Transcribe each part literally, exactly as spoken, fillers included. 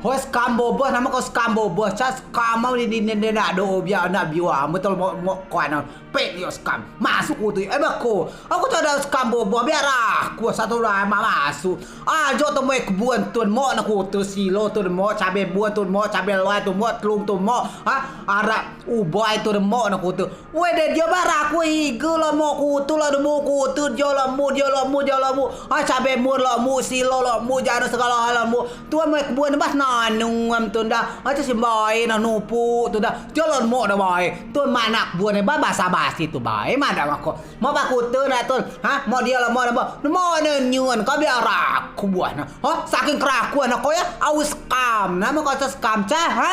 Hoi, skam boboh, namo ko skam boboh? Ca skam mau di, di, di, di, nak do biak nak biwa, betul mo, mo kuan. Pek yo skam. Masuk kute. Eh, bako. Uku coa do skam boboh, biak rakuh satu lama masuk. Ajo temoi kebun tun mok ne kute, silo tun mok, cabe bun tun mok, cabe luai tun mok, telung tun mok. Ha? Arak ubai tun mok ne kute. Weh, de dio ba rakuh ige lok mok kute, lok de mok kute, dio lok mok, dio lok mok, dio lok mok. Ha, cabe bun lok mok, silo lok mok, jano segalo hal lok mok. Tun moi kebun ba senanung am tun da. Ha, coa si bae na nupuk tun da. Dio lok mok da bae. Tun mak nak kebun ba basa basi tun bae, madeak mako. Mok ba kute nak tun. Ha, mok dio lok mok da ba. Mok ne nyun, ko biak rakuh buah na. Ha, saking kerakuh na ko ya, au skam. Namo ko coa skam ca, ha?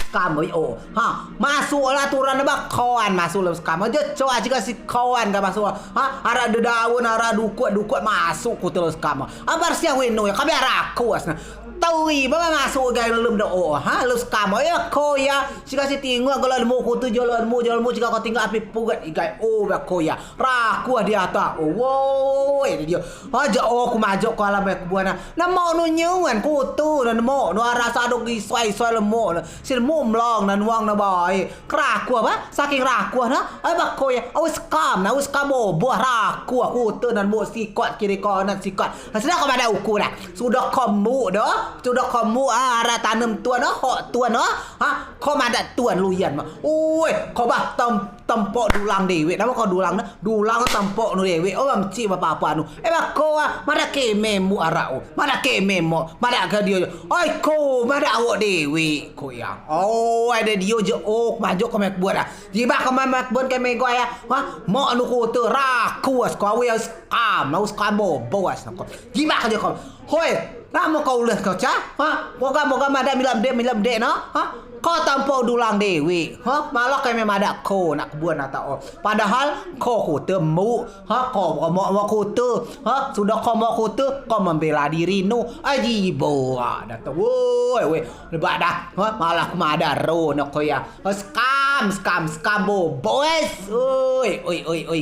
Skam, oi, o. Ha, masuk lah turan ba kawan masuk lem skam. Ajo coa jika si kawan ka masuk. Ha, arak dedaun, arak dukut, dukut masuk kute lem skam. Abar siang weno ya, kami arak kuas na. Tui, ba masuk gai lem do o. Ha, lem skam. Ya, ko ya. Jika si tinggal kalau lemu kute, jolo lemu, jolo lemu, jika ko tinggal api pugat igai. O, ba ko ya. Rakuh di atah. O, woi, dio. Ajo o, ku majok ko alam kebun na. Namo nu nyuan kute, namo nu arasa dok isoi, isoi lemo. Si lemo melong, nan wang na bae. Kerakuh ba, saking rakuh na. Ai ba ko ya, au skam na, au skam boboh rakuh kute nan mok sikot kiri kanan sikot. Nah, sudah ko madeak uku dah. Sudah ko mok dah, sudah ko mok, ah, arak tanem tun, ah, hok tun, ah. Ha, ko madeak tun luyen ma. Oi, ko ba tem-, tempok dulang dewek. Namo ko dulang na? Dulang tempok nu dewek. O, mecik ba papa nu. Eh, ba ko, ah, madeak keme mok arak o. Madeak keme mok, madeak ke dio. Oi, ko, madeak awok dewek, ko ya. O, ade dio je o, majok ko moi kebun ah. Jibeak ko moi kebun keme gua ya. Ha, mok nu kute rakuh, ko awi skam, awi skam boboh ko. Jibeak ko je ko. Hoi, namo ko ules ko ca? Ha, moga-moga madeak milam dek, milam dek na. Ha, ko tempok dulang dewek. Ha, malah keme madeak ko nak kebun atau o. Padahal ko kute mok. Ha, ko mok, mok kute. Ha, sudah ko mok kute, ko membela diri nu. Aji bo, ah, dah tu. Woi, woi, lebat dah. Ha, malah ku madeak ro ne ko ya. Ha, skam, skam, skam boboh. Oi, oi, oi, oi.